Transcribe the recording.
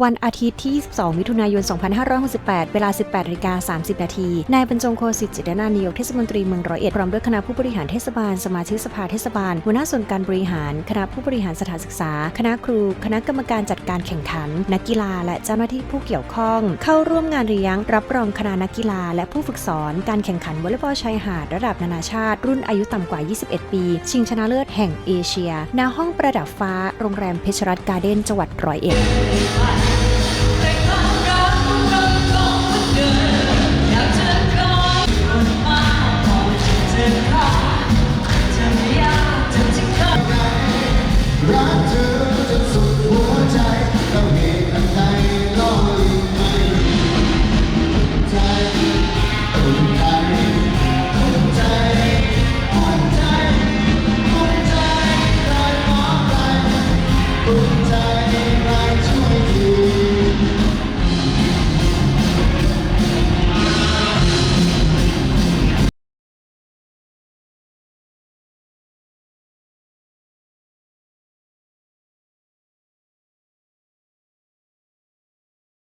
ວັນອາທິດທີ ຊາວສອງ ມິຖຸນາຍົນ ສອງພັນຫ້າຮ້ອຍຫົກສິບແປດ ເວລາ ສິບແປດນາລິກາ ສາມສິບນາທີ ນາຍບັນຈົງ ໂຄສິດ ຈິດຕະນາ ນາຍົກເທດສະມົນຕີເມືອງຮ້ອຍເອັດ ພ້ອມດ້ວຍຄະນະຜູ້ບໍລິຫານເທດສະບານ, ສະມາຊິກສະພາເທດສະບານ, ຫົວໜ້າສູນການບໍລິຫານ, ຄະນະຜູ້ບໍລິຫານສະຖານສຶກສາ, ຄະນະຄູ, ຄະນະກຳມະການຈັດການແຂ່ງຂັນ, ນັກກິລາ ແລະ ເຈົ້າໜ້າທີ່ຜູ້ກ່ຽວຂ້ອງ ເຂົ້າຮ່ວມງານລ້ຽງຮັບຮອງຄະນະນັກກິລາ ແລະ ຜູ້ຝຶກສອນການແຂ່ງຂັນວໍເລັຍບອລຊາຍຫາດລະດັບນານາຊາດ ລຸ້ນອາຍຸຕ່ຳກວ່າ ຊາວເອັດປີ ຊິງຊະນະເລີດແຫ່ງເອເຊຍ ນະຫ້ອງປະດັບຟ້າ ໂຮງແຮມເພັດຊະລັດກາເດັນ ຈັງຫວັດຮ້ອຍເອັດ.